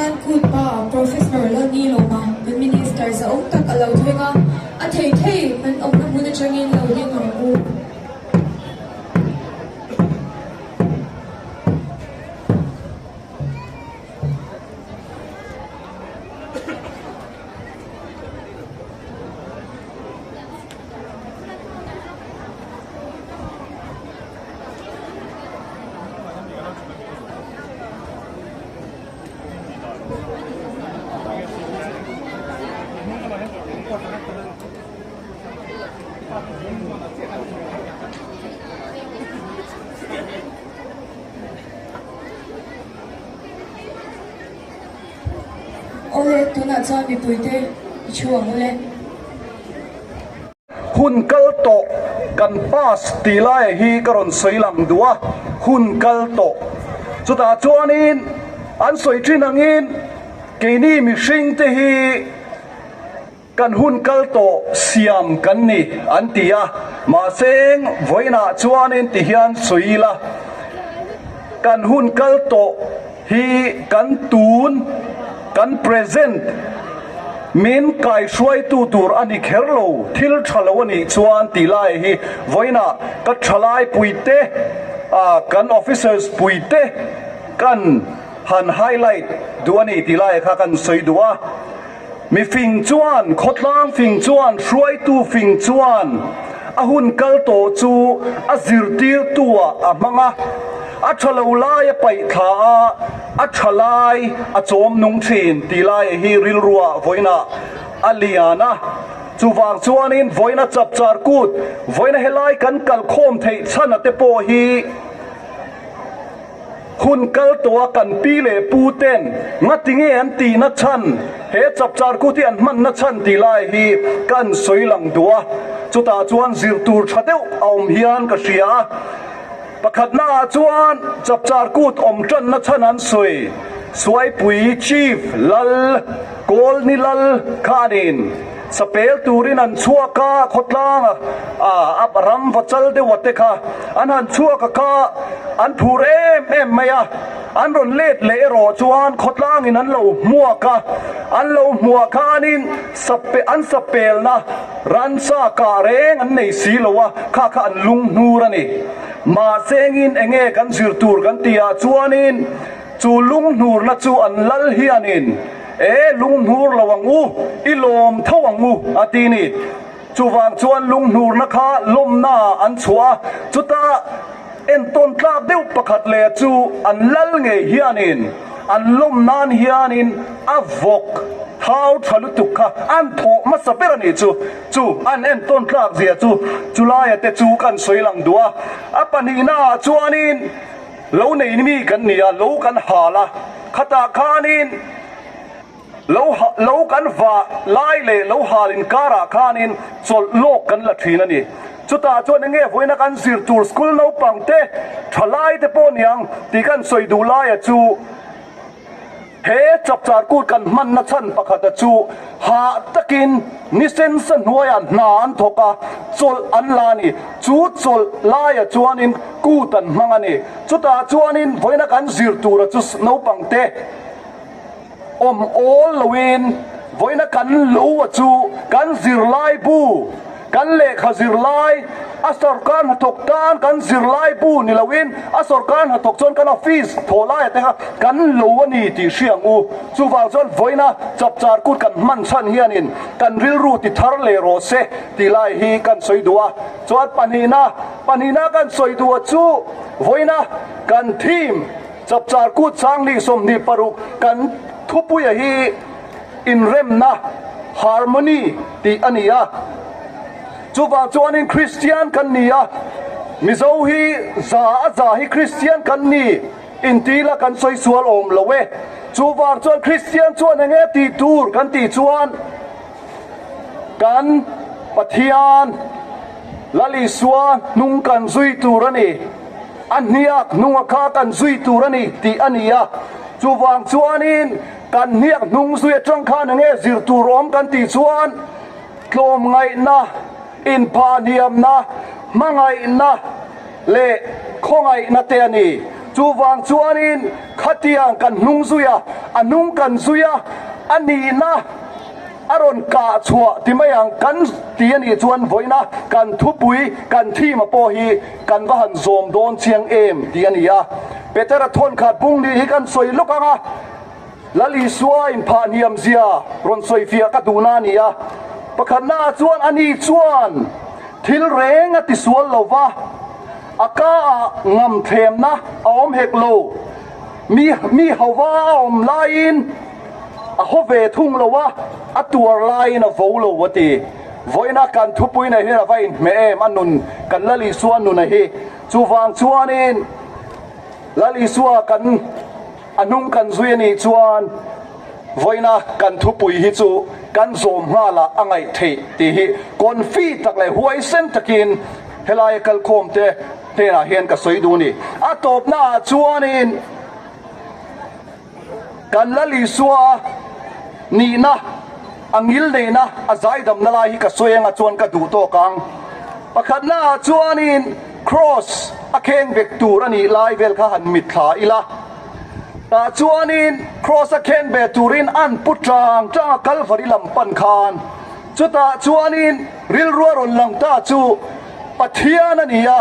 hian Kut pa Professor Lalnilawma kan Minister zahawm tak a lo thleng a, a thei thei kan awmna hmun atangin lo ding ang u. Awle, tunah chuan mipuite i thu ang ule. Hun kal tawh kan pass tih laia hi ka rawn sawi lang duh a, hun kal tawh. Chutah chuanin an sawi thin angin keini mihring te hi kan hun kal tawh siam kan ni an ti a, mahse vawiinah chuanin ti hian sawi ila kan hun kal tawh Hi kan tun, kan present, min kaihruaitu tur a ni kher lo, thil tha lo a nih chuan tih lai hi vawiinah ka thalai puite, kan officers puite kan han highlight duh a ni tih lai kha kan sawi duh a. Mi fing chuan, khawtlang fing chuan, hruaitu fing chuan a hun kal tawh chu a zirtirtu ah a hmang a, a tha lo lai a paih thla a, a tha lai a chawm nung thin tih lai hi rilruah vawiinah a lian a. Chuvang chuanin vawiina chapchar kut, vawiina helai kan kalkhawm theih chhan a te pawh hi, Hun kal tawh a kan pi leh pu ten ngati nge an tih na chhan, he chapchar kut hi an hman na chhan tih lai hi kan sawi lang duh a, chutah chuan zir tur tha deuh a awm hian ka hria a. Pakhatna ah chuan chapchar kut awm tan na chhan an sawi, Suaipui Chief Lal Kawlni Lal khanin Sapel turin an chhuak a, khawtlang a a ram va chal deuh a te kha an han chhuak a kha an phur em em mai a, an rawn let leh erawh chuan khawtlangin an lo hmuak a, an lo hmuah khanin sape an sapelna ransa kah reng an nei si lo a, kha kha an lung hnur a ni. Mahse engin enge kan zir tur kan tihah chuanin Chu lunghnurna chu an lal hianin, E, lunghnur lo ang u, i lawm tho ang u, a ti ni. Chuvang chuan lunghnurna kha lawmnaah an chhuah a, chutah entawn tlak deuh pakhat leh chu an lal ngei hianin an lawm nan hianin a vawk thau tha lutuk kha an thawh hmasa ber a nih chu. Chu an entawn tlak zia chu chulaia te chu kan sawi lang duh a. A pahnihnaah chuanin. Lo nei mi kan ni a, lo kan hal a, khatah khanin lo lo kan vah lai leh lo hal inkarah khanin chawlh lawk kan la thin a ni. Chutah chuan enge vawiina kan zir tur school naupang te, thalai te pawh niang tih kan sawi duh laia chu, He chapchar kut kan hmanna chhan pakhata chu hah takin ni sensa hnuaiah hna an thawk a, chawlh an la a ni. Chu chawlh laia chuanin kut an hmang a ni. Chutah chuanin vawiina kan zir tura chu naupangte awm awl loin vawiina kan lo a chu kan zirlaibu, Kan lehkha zirlai, a sorkar hnathawk tan kan zirlai bu ni loin a sorkar hnathawk chuan kan office thawh laia te kha kan lo a ni tih hria ang u. Chuvang chuan vawiina chapchar kut kan hman chhan hianin kan rilru ti thar leh rawh se tih lai hi kan sawi duh a. Chuan pahnihna, pahnihna kan sawi duh a chu vawiina kan theme chapchar kut sanghnih 26 kan thupuia hi, Inremna, harmony, tih a ni a. Chuvang chuanin Kristian kan ni a, Mizo hi za a za hi Kristian kan ni intila kan sawi sual awm lo e. Chuvang chuan Kristian chuan eng nge tih tur kan tih chuan kan Pathian Lal Isua hnung kan zui tur a ni, a hniak hnunga kha kan zui tur a ni tih a ni a. Chuvang chuanin Kan hniak hnung zui atang khan enge zir tur awm kan tih chuan tlawmngaihna, inphahhniamna, hmangaihna leh khawngaihna te a ni. Chuvang chuanin khatiang kan hnung zui a, a hnung kan zui a, a nihna a rawn kah chhuah ti mai ang kan ti a nih chuan vawiina kan thupui kan theme a pawh hi kan va han zawm dawn chiang em tih a ni a. Petera thawnkhat bung nih hi kan sawi lawk ang a, Lal Isua inphah hniam zia rawn sawifiah ka duhna a ni a. Pakhatnaah chuan ani chuan thil reng a tisual lo va, a ka ah ngam thlemna a awm hek lo. Mi mi hauva a awm laiin a haw ve thung lo a, a tuar laiin a vo lo a ti. Vawiina kan thupui nei hian a va inhmeh em a nun, kan Lal Isua nuna hi. Chuvang chuanin Lal Isua kan. A hnung kan zui a nih chuan vawiina kan thupui hi chu kan zawm nghalah a ngaih theih tih hi confi tak leh huaisen takin helaia kalkhawmte hnenah hian ka sawi duh a ni. A tawpnaah chuanin kan Lal Isua nihna, a ngil neihna, a zaidamna lai hi ka sawi anga chuan ka duh tawk ang. Pakhatnaah chuanin Kross a kheng vek tur a nih lai vel kha han mitthla ila, tah chuanin Kross a khen ve turin an pu tang tang a Kalvari lam pan khan. Chutah chuanin rilru a rawn lang ta chu Pathian a ni a,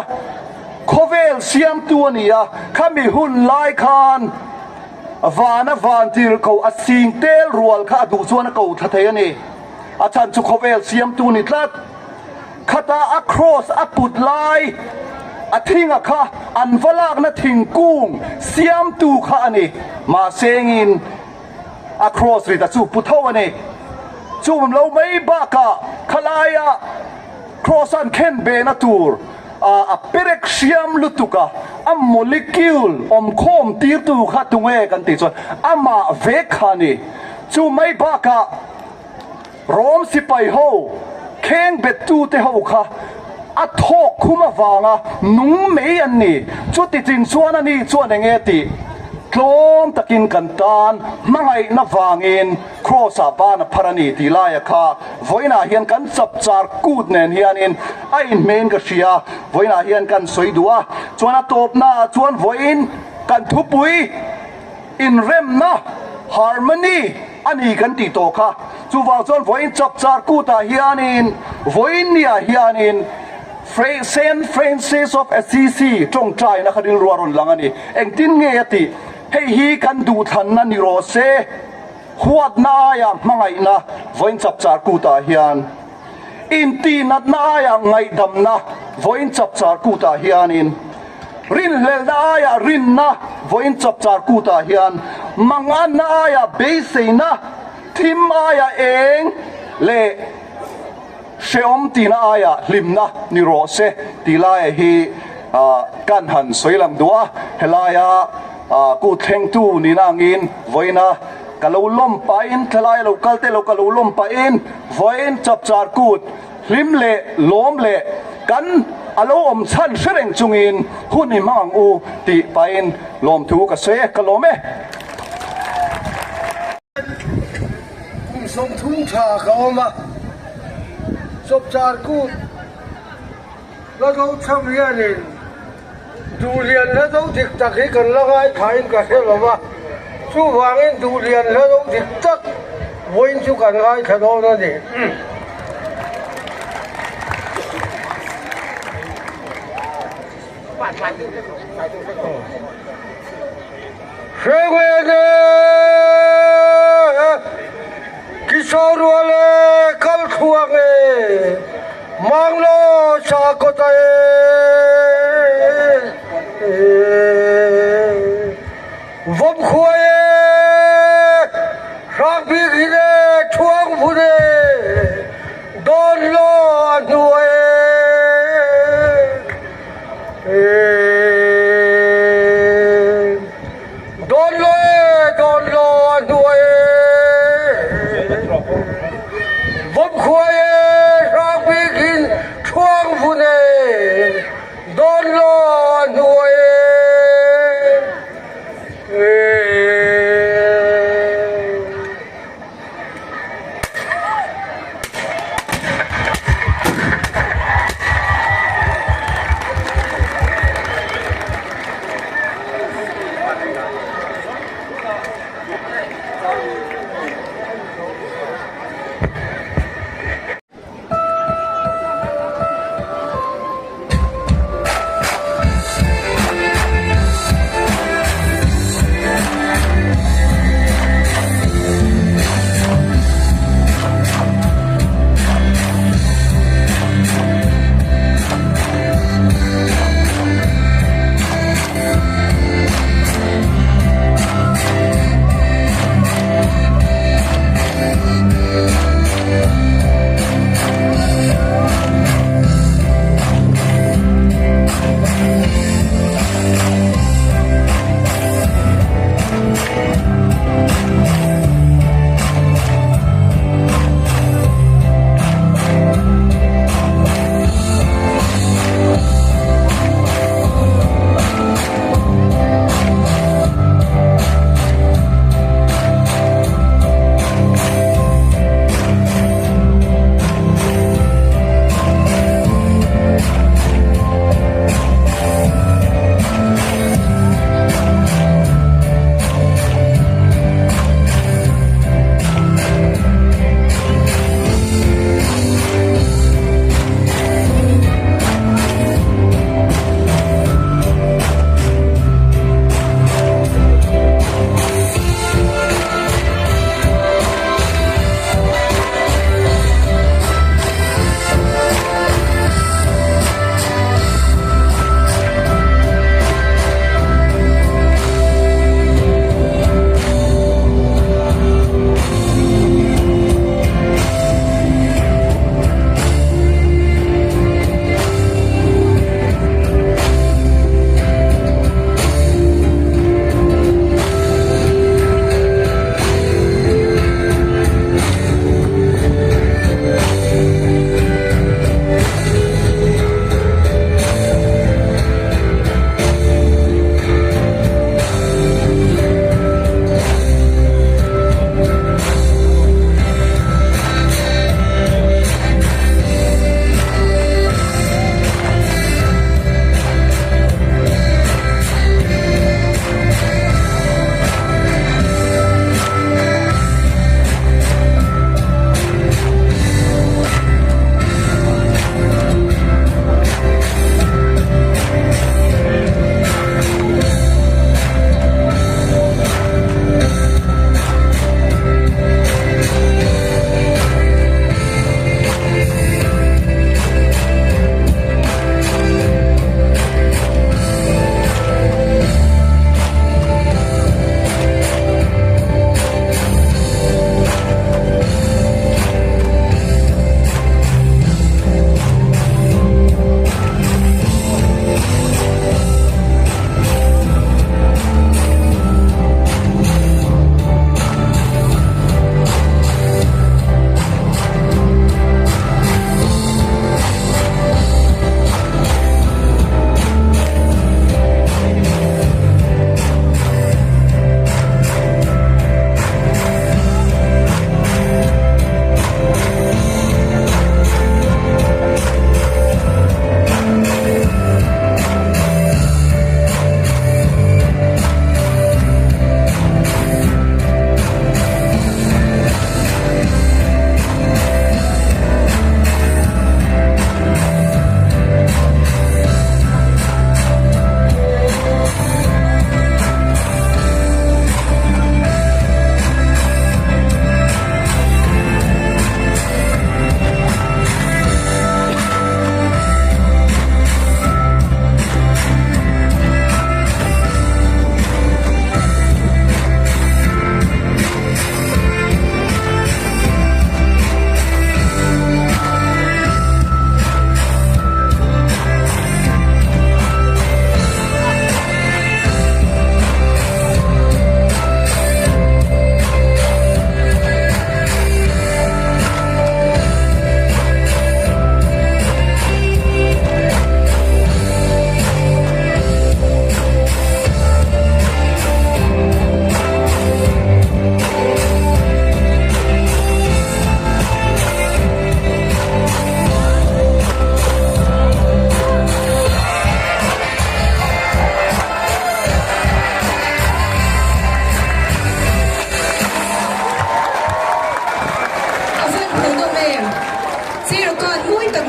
khawvel siamtu a ni a, khami hun lai khan vana vantir ko a sing tel rual kha a duh chuan a ko thla thei a ni. A chhan chu khawvel siamtu ni tlat. Khata a cross a put lai a thinga kha an va lakna thingkung siamtu kha a ni. Mahsengin a cross rit a chu pu tho a ni. Chum lo mai bakah khalaia cross an khen bena tur a perek hriam lutuk a, a molecule awmkhawm tirtu kha tunge kan tih chuan amah vek kha a ni. Chu mai bakah Rom sipai ho kheng bettute ho kha a thawk khum avanga nung mai an ni. Chuti chin chuan ani chuan eng nge tih tlawm takin kan tan hmangaihna vangin Kraws-ah ban a phar a ni tih laia kha vawiinah hian kan chapchar kut nen hianin a inhmeiin ka hria. Vawiinah hian kan sawi duh a, chuan a tawpnaah chuan vawiin kan thupui Inremna, harmony, a ni kan tih tawh kha. Chuvang chuan vawiin chapchar kutah hianin, vawiin niah hianin Saint Francis of Assisi tawngtaina kha rilru a rawn lang a ni. Engtin nge a tih? Hei hi kan duhthlanna ni rawh se, huatna aia hmangaihna vawiin chapchar kutah hian, intihnatna aia ngaihdamna vawiin chapchar kutah hianin, Rinhlelhna aiah rinna vawiin chapchar kutah hian manganna aiah beiseina, thim aiah eng leh hrehawm tihna aiah hlimna ni rawh se tih laia hi kan han sawi lang duh a. Helaia kut thlengtu nihna angin vawiina ka lo lawm pahin, thlalai lo kal te lo ka lo lawm pahin vawiin chapchar kut, Hlim leh lawm leh kan a lo awm chhan hre reng chungin hun i hmang ang u tih pahin lawmthu ka sawi e, ka lawm e. Kum 30 tha ka awm a, chawpchar kut la do cham hianin Duhlian hla do dik tak hi kan la ngaithlain ka hre lo va, chuvangin Duhlian hla do dik tak vawiin chu kan ngaithla dawn a ni. Hrengene Kishore rual e kal thluang e Manglo sakawta e Vawmkhua e Hrang bik hin e Thuang vun e Dawnlo a hnuai e Dawnlo e Dawnlo a hnuai e.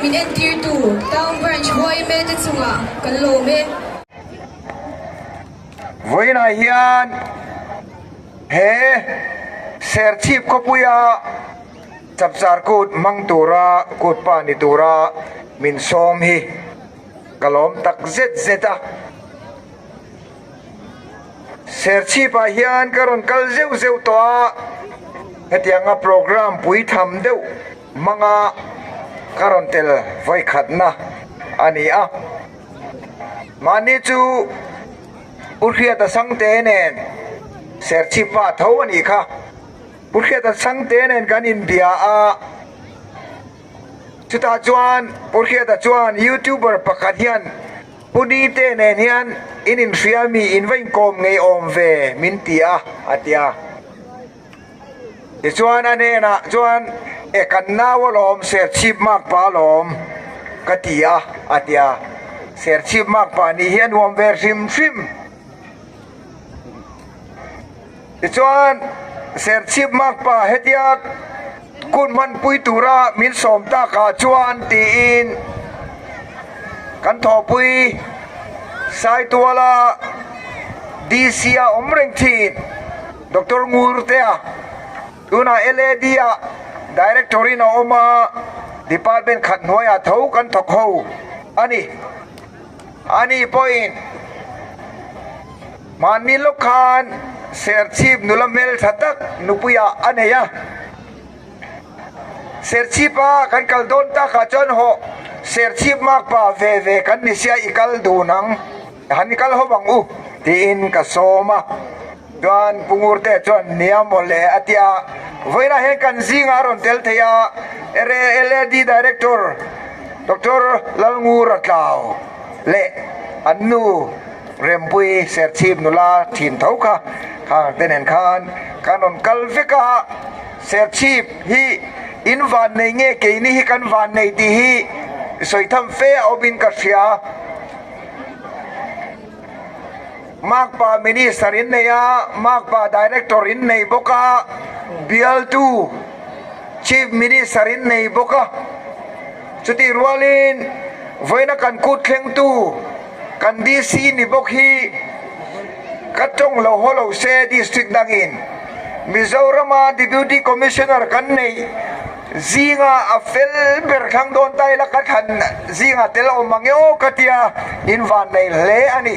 min entirtu Town Branch yma te chungah kan lawm e. Vawiinah hian he Serchhip khawpuia Chapchar Kut hmang tura kut pa ni tura min sawm hi ka lawm tak zet zet a. Serchhipah hian ka rawn kal zeuh zeuh tawh a, hetianga programme puitham deuh hmanga ka rawn tel vawikhatna a ni a. Mahni chu Pu Hriata Sangte nen Serchhip pa tho a nih kha. Pu Hriata Sangte nen kan inbia a, chutah chuan Pu Hriata chuan YouTuber pakhat hian Pu Nite nen hian in inhria mi in va inkawm ngei awm ve min ti a, a ti a. Tichuan a hnenah chuan e kan nau alawm Serchhip makpa alawm ka ti a, a ti a. Serchhip makpa nih hi a nuam ve hrim hrim. Tichuan Serchhip makpa hetia kun hmanpui tura min sawm takah chuan tiin kan thawhpui Saituala DC a awm reng thin Doctor Ngurtea tunah LAD ah Director in a awm a, Department khat hnuaiah tho kan thawk ho a ni. Ani pawhin mahni lawk khan Serchhip nula hmeltha tak nupuiah a nei a. Serchhipa kan kal dawn takah chuan hawh Serchhip makpa ve ve kan ni sia i kal dun ang, han i kal ho ang u tiin ka sawm a. Chuan Pu Ngurte chuan nia mawle a ti a, vawiinah hian kan zingah a rawn tel thei a, LAD Director Doctor Lalngura Tlau leh an nu Rempui Serchhip nula thin tho kha khang te nen khan kan rawn kal vek a, Serchhip hi in vannei nge keini hi kan vannei tih hi sawi tham fe a awmin ka hria. Makpa Minister in nei a, Makpa Director in nei bawk a, bialtu Chief Minister in nei bawk a. Chutih rualin vawiina kan kut thlengtu kan DC ni bawk hi ka tawng lo haw lo se District dangin Mizorama Deputy Commissioner kan neih Zinga a fel ber thlang dawn ta ila ka thlan zinga tel awm ang e aw ka tia in van nei hle a ni.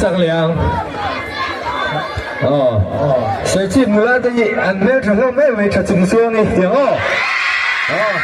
sak leh ang. Aw, Serchhip nula te hi an hmeltha hlawm em mai tha chung chuang i tiang aw. Aw.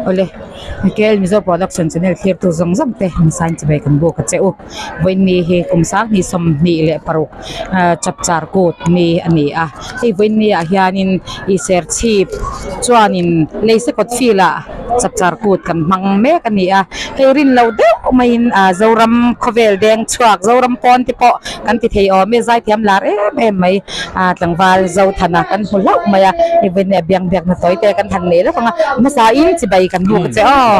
Awle, KL Mizo Production Channel thlirtu zawng zawng te an sign chibai kan buk a che u. Vawiinni hi kum sanghnih 26 chapchar kut ni a ni a. Hei vawiinni ah hianin ih serchhip chuanin Leisekawt field ah chapchar kut kan hmang mek a ni a. Hei rin lo deuh maiin ah Zoram khawvel deng chhuak Zoram pawn te pawh kan ti thei awm e zaithiam lar em em mai ah tlangval Zothana kan hmu hlauh mai a. Hei vawiinni ah biang biakna tawi te kan han nei lawk ang a. Hmasa in chibai kan buk a che aw.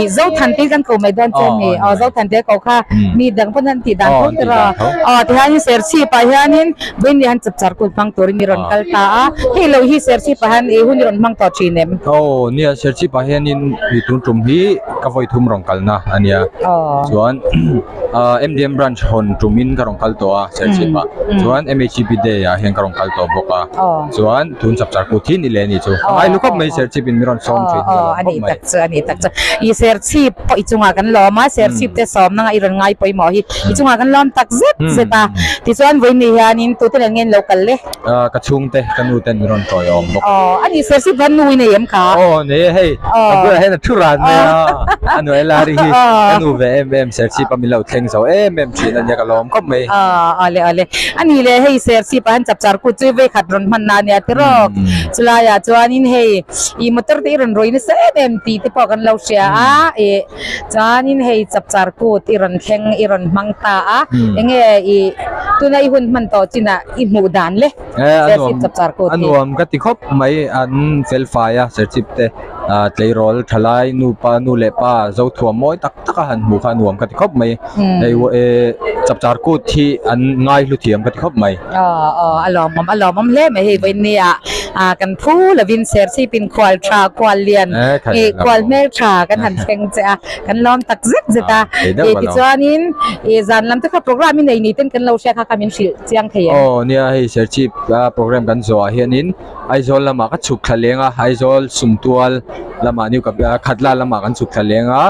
Ih Zothan te kan ko mai dawn che a ni. Aw Zothan te ko kha mi dang pawn an tih dan tho ber a. Aw tihianin Serchhip ah hianin vawiinni han chapchar kut hmang turin i rawn kal ta a. Hei lo hi Serchhip ah hian i hun i rawn hmang tawh thin em? Aw nia Serchhip ah hianin i tun tum hi ka vawi thum rawn kalna a nia. Chuan MDM branch hawn tumin ka rawn kal tawh a Serchhip ah. Chuan MHEP day ah hian ka rawn kal tawh bawk a. Chuan tun chapchar kut hi ni leh a ni chu. Ka ngai lu khawp mai Serchhip in min rawn sawm thin hi a lawm khawp mai. A ni tak chu a ni tak chu. I Serchhip pawh i chungah kan lawm a, Serchhip te sawm nanga i rawn ngai pawimawh hi i chungah kan lawm tak zet zet a. Tichuan vawiin hianin tute nen nge in lo kal le? Ka chhungte ka nu ten min rawn tawi awm bawk. Aw, a ni Serchhip khan nu i nei em kha? Aw nei e hei, ka bulah hian a thu ran mai a, a nu Elari hi ka nu ve em em Serchhip a min lo thleng zo em em thin a nia ka lawm khawp mai. Aw awle awle, a ni le hei Serchhip ah hian chapchar kut chu vei khat rawn hman na a nia tiraw, chulaiah chuanin hei i motor te i rawn rawih nasa em em tih te pawh kan lo hria a, ih chuanin hei chapchar kut i rawn thleng i rawn hmang ta a, enge i tuna i hun hman tawh chinah i hmuh dan le Eh, a Serchhip nuam chapchar kut a hi. nuam ka ti khawp mai an fel fai a Serchhip te. ah tleirawl thalai nupa nu leh pa zothuam mawi tak tak a han hmuh kha a nuam ka ti khawp mai hei eh chapchar kut hi an ngai hlu thiam ka ti khawp mai. Aw aw a lawmawm a lawmawm hle mai hei vawinia ah kan phu lovin serchhip in khual tha khual lian ih khual hmel tha kan han thleng che a kan lawm tak zet zet a ih tichuanin ih zan lam te kha program i nei ni ten kan lo hria kha kha min hrilh chiang thei em? Aw nia hei serchhip a program kan zawh ah hianin Aizawl lamah ka chhuk thla leng a, Aizawl Sumtual lamah New Kap Khatla lamah kan chhuk thla leng a,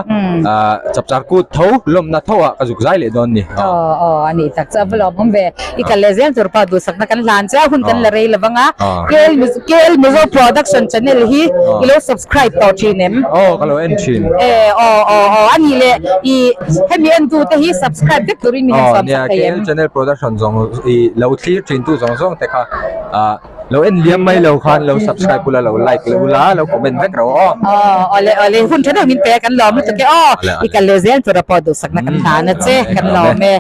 ah Chapchar kut tho lawmna tho ah ka zuk zai leh dawn ni. Aw aw a nih tak chu a va lawmawm ve. I kal leh zel tur pawh duhsakna kan hlan che a, hun kan la rei lo vang a. KL KL Mizo Production channel hi i lo subscribe tawh thin em? Aw ka lo en thin. E aw aw aw a nih leh i hemi entute hi subscribe vek turin min han sawm sak thei em? KL Channel Production zawng i lo thlir thin tu zawng zawng te kha ah Lo en liam mai lo khan lo subscribe ula lo like lo ula lo comment vek ro aw. Aw awle awle hun tha deuh min pe a kan lawm lutuk e aw i kal leh zel tur a pawh duhsakna kan hlan a che kan lawm e.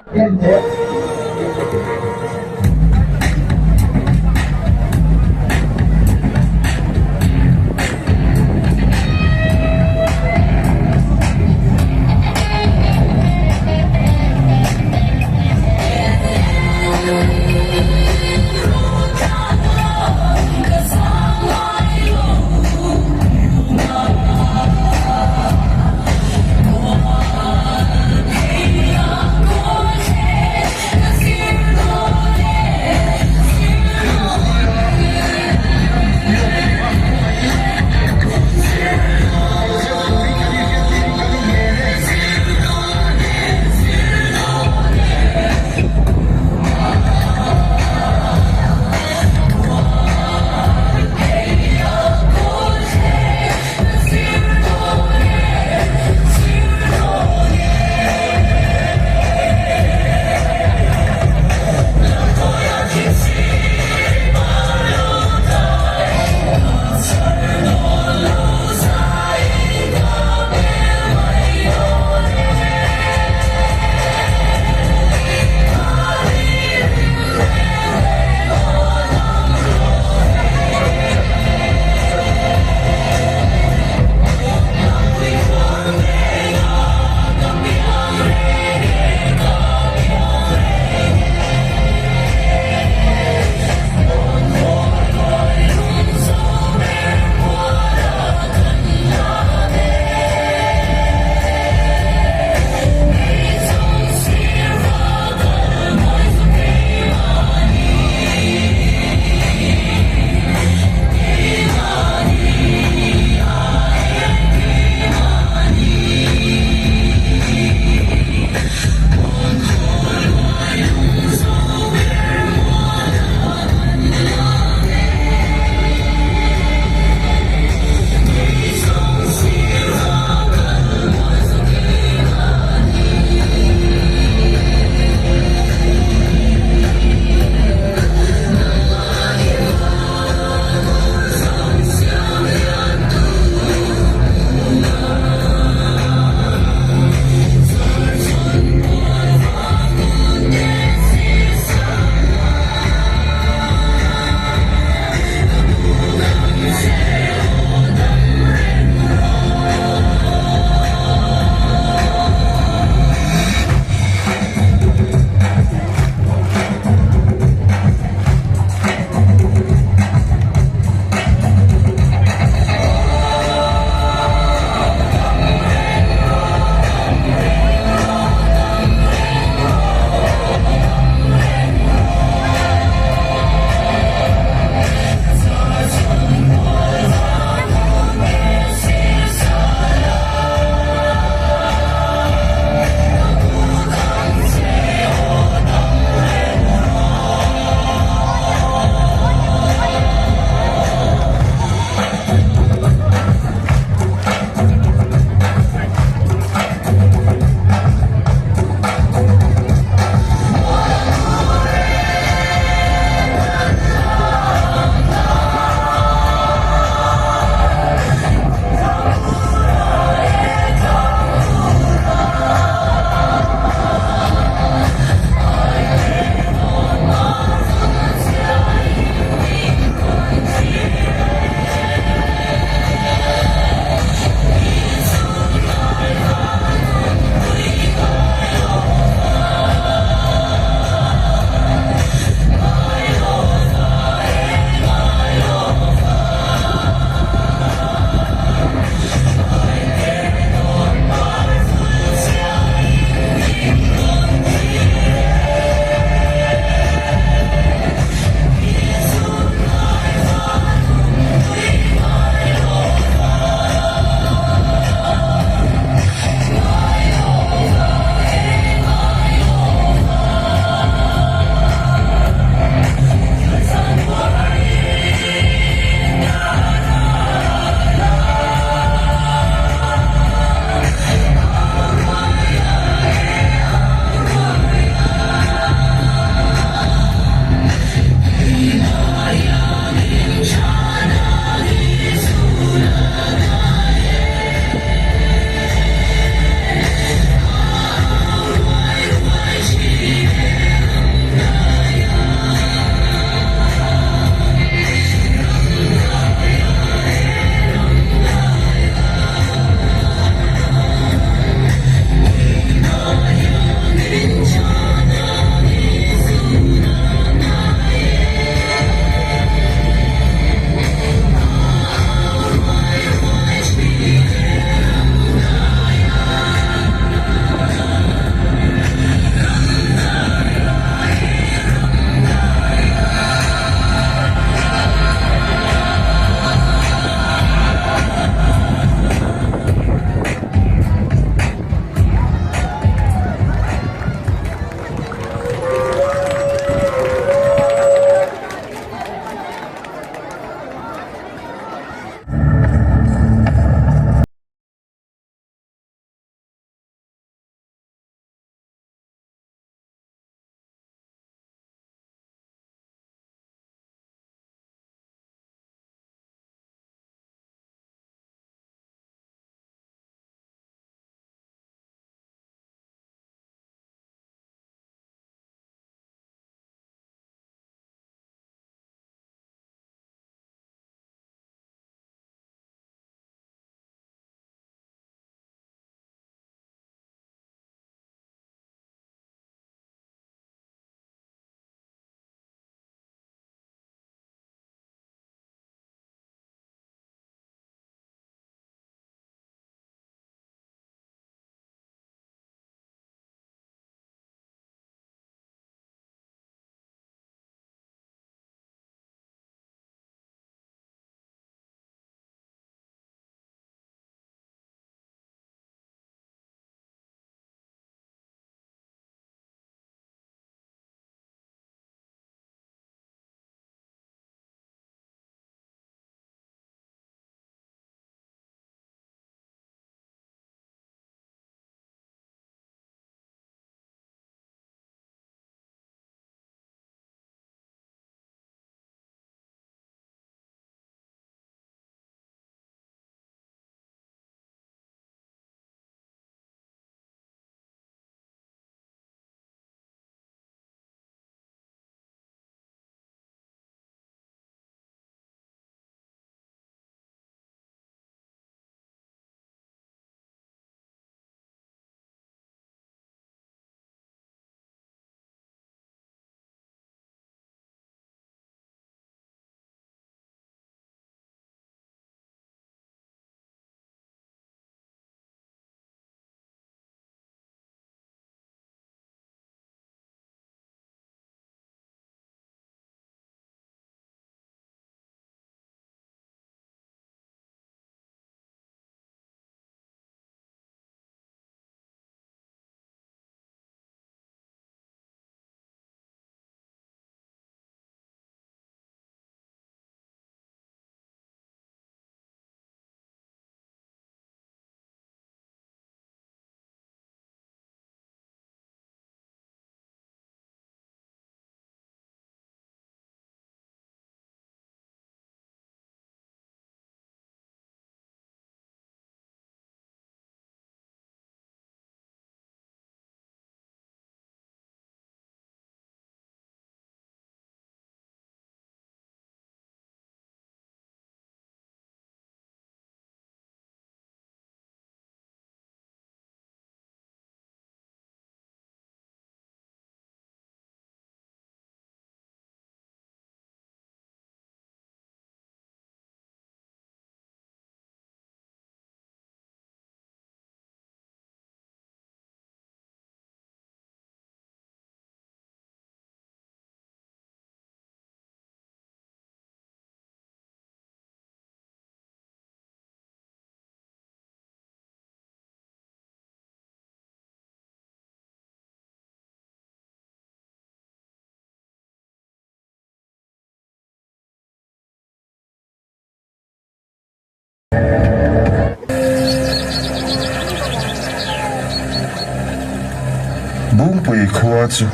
Bungpui khua chu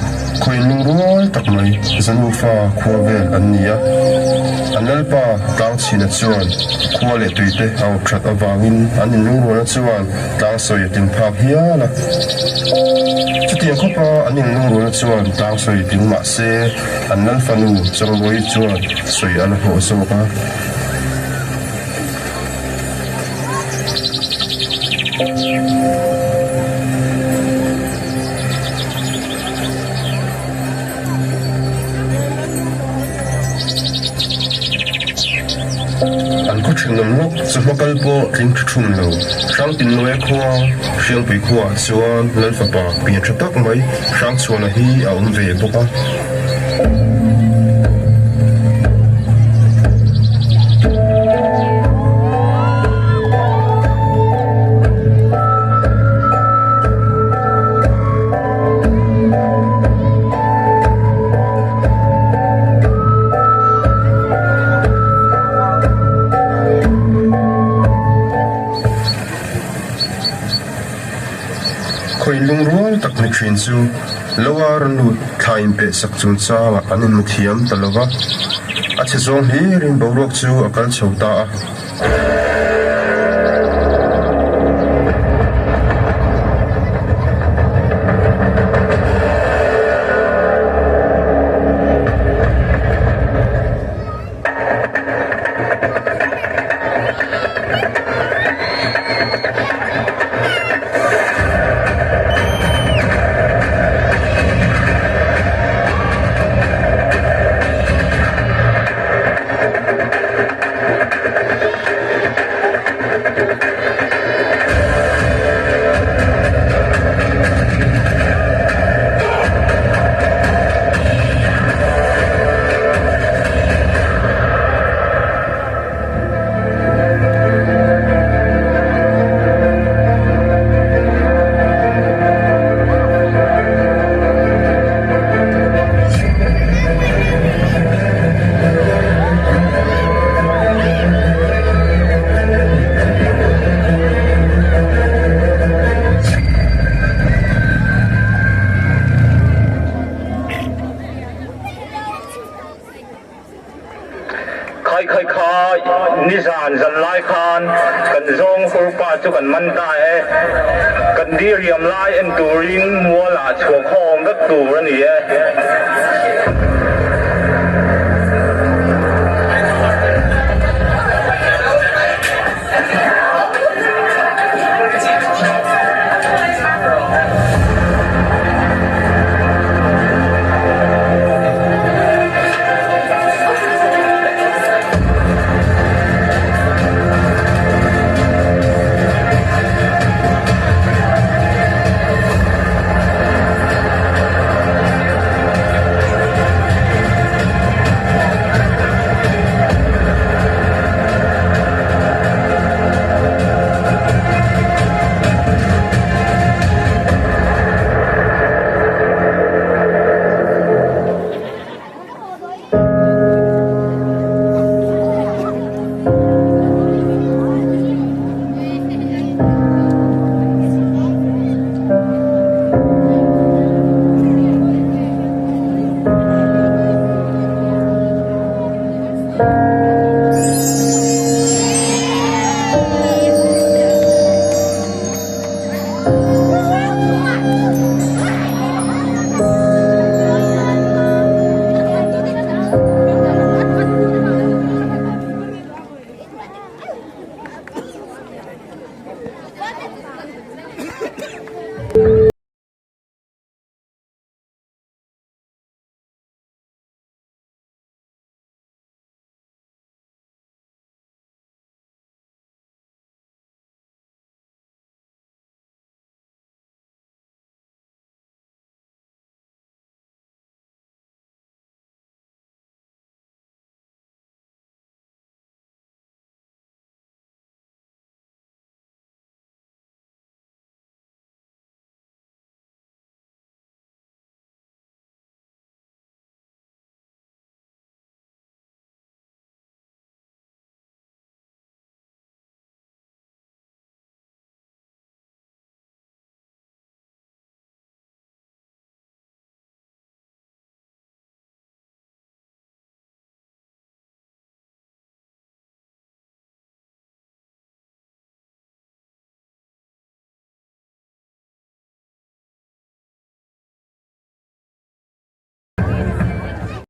khawi lungrual tak mai Zanufa khua vel an ni a. An lalpa Tlangchhina chuan khua leh tuite a awp that avangin an inlungrualna chuan Tlangsawi a tling phak hial a. Chutiang khawpa an inlungrualna chuan Tlangsawi tling mah se an lal fanu Chawngbawi chuan sawi a la hlawh zawk a. An khaw thenawm lawk chu hma kal pawh tling tha thum lo. Hrangtinluai khua, Hriangpui khuaah chuan Lalfapa pian tha tak mai Hrangchhuana hi a awm ve bawk a. Khawi lungrual tak ni thin chu Loa rawn lut thla inpeh sak chungchangah an inhmu thiam ta lo va, a chhe zawng hlirin boruak chu a kal chho ta a. Khai khai khai, nizan zan lai khan kan zawng hurpa chu kan man ta e. Kan diriam lai en turin mualah chhuah khawm vek tur a ni e.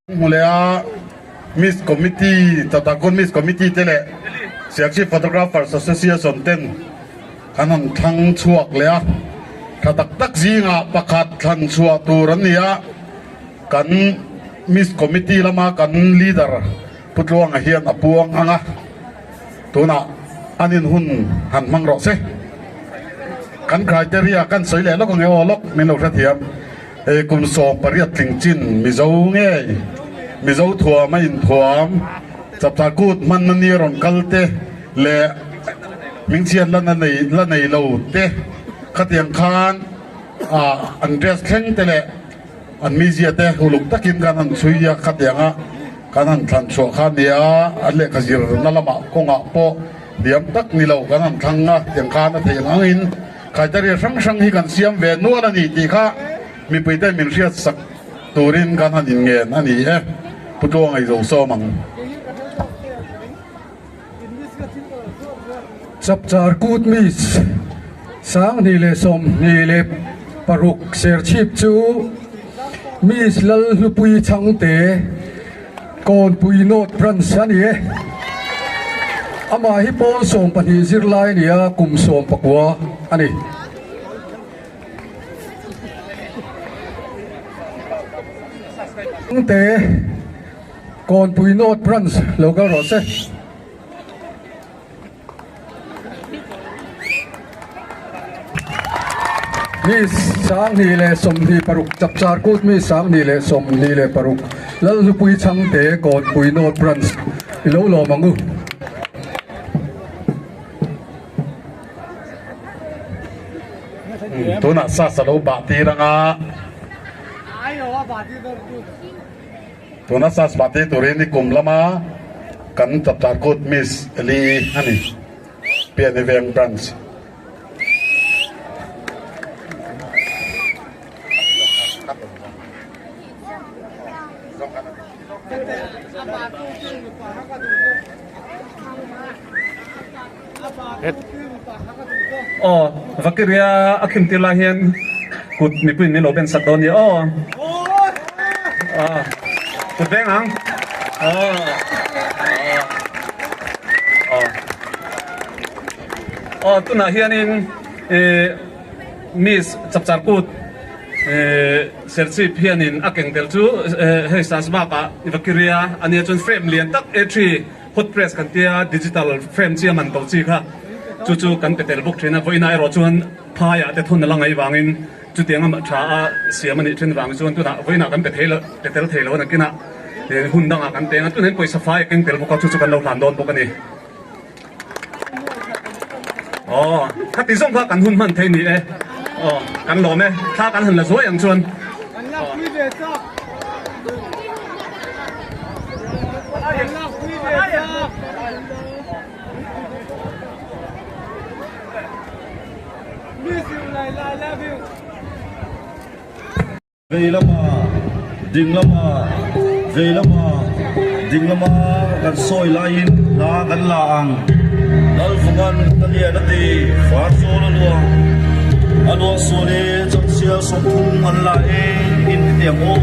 Hmu leh a Miss Committee Tata Gun Miss Committee te leh Siakchhip Photographers Association ten an han thlang chhuak leh a, tha tak tak zingah pakhat thlan chhuah tur an ni a, kan Miss Committee lama kan leader Pu Tluanga hian a puang ang a, tunah an inhun han hmang rawh se. Kan criteria kan sawi leh lawk ang e aw lawk min lo hrethiam. Hei kum 18 tling chin Mizo ngei Mizo thuam a inthuam chapchar kut hmanna ni a rawn kal te leh hmingchhiat la na nei la nei lo te khatiang khan ah an dress thleng te leh an mizia te uluk takin kan han chhui a khatianga kan han thlan chhuah kha nia an lehkha zirna lamah kawngah pawh diam tak ni lo kan han thlang a tiang khan a theih ang angin Criteria hrang hrang hi kan siam ve nual a ni tih kha mipuite min hriat sak turin kan han inngen a ni e. Pu Tluanga i zo sawm ang. Chapchar Kut Miss 2026 Serchhip chu Miss Lalhlupui Chhangte Kawnpui North Branch a ni e. Amah hi pawl 12 zirlai a ni a, kum 19 a ni. Te Kawnpui North Branch lo kal rawh se. Mi 2026 Chapchar Kut mi 2026 Lalhlupui Chhangte Kawnpui North Branch i lo lawm ang u. Tunah sas a lo bah tir ang a. Tuna sas bah tir turin i kum lama kan Chapchar Kut Miss Eli a ni. Piani Veng Branch. Aw Vakiria a khim tir lai hian kut mipuiin min lo ben sak dawn nia aw. Kut veng ang. Aw tunah hianin Miss Chapchar Kut Serchhip hianin a keng tel chu hei Sasbak-ah Vakiria a nia chuan frame lian tak A3 Hot press kan tia digital frame chi a man to chi kha chu chu kan pe tel bawk thin a, vawiinah erawh chuan phaiah te thun a la ngaih vangin chutiang a tha a siam a nih thin vang chuan tunah vawiinah kan pe thei lo pe tel thei lo a nakinah hun dangah kan peng a, tunah hian pawisa fai a keng tel bawk a chu chu kan lo hlan dawn bawk a ni. Aw khati zawng kha kan hun hman thei ni e, aw kan lawm e, thla kan han la zuai ang chuan. Vei lama, ding lama, vei lama, ding lama kan sawi laiin hla kan la ang. Lalvungan ka lian a ti, far zawl a luang. A luang sual e, changsial 30 an la e, in ti tiang aw.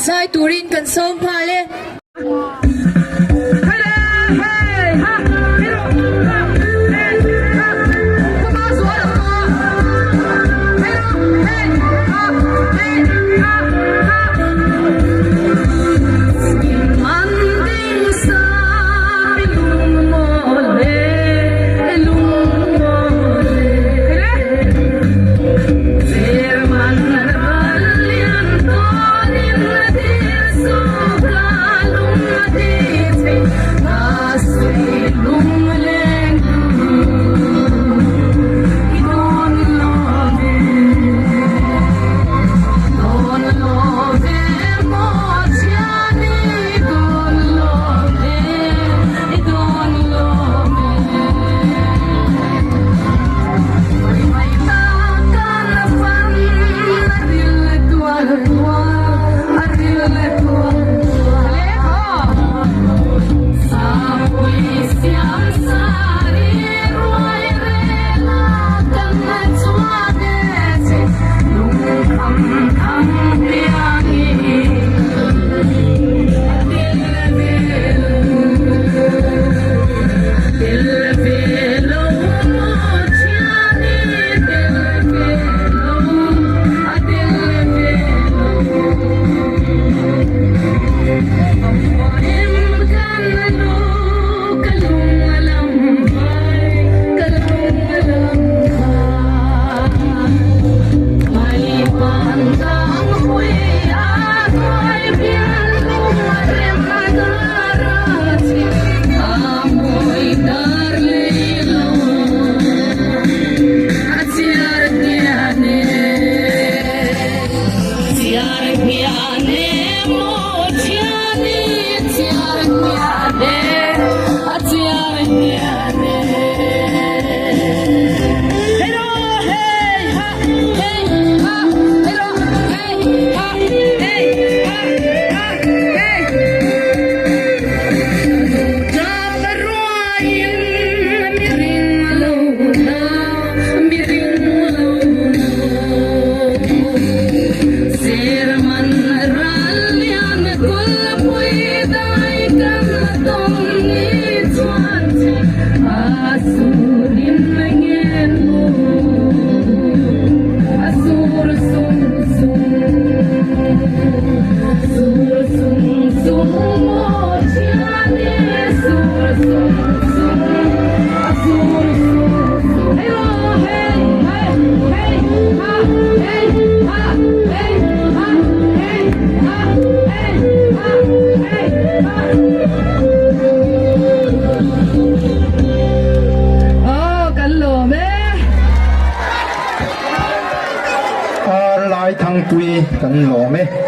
Zai turin kan sawm nghal e. Ar lai thangpui kan lawm e.